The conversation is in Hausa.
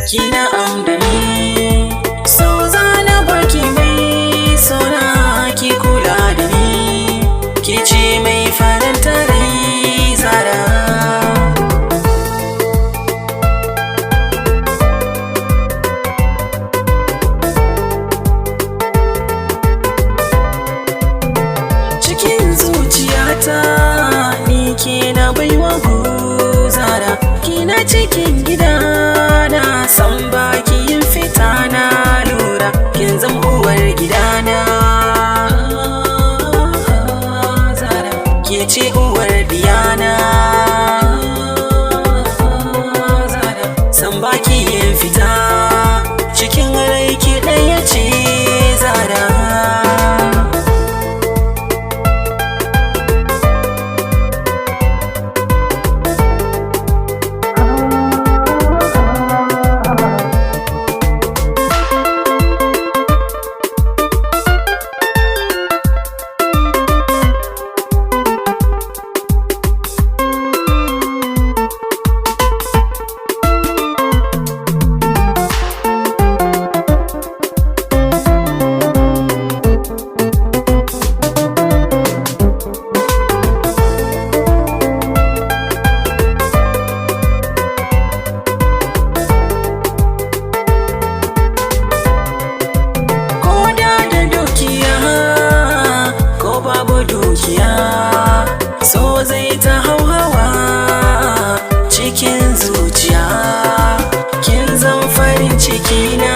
Kina am da ni, so zana baki mai sona, ki kula da ni, ki ce mai faranta rai, Zara. Cikin zuciyata ni ke na baiwa guzara, kina cikin gida na san baki yin fita, na lura kin zama uwar gidana. Zara, ke ce uwar diyana. Zara, san baki yin fita cikin rai, ki ɗaya ce, Zara. Ko da da dukiya ko babu dukiya, so zai ta hauhawa cikin zuciya. Kin zan farin ciki na.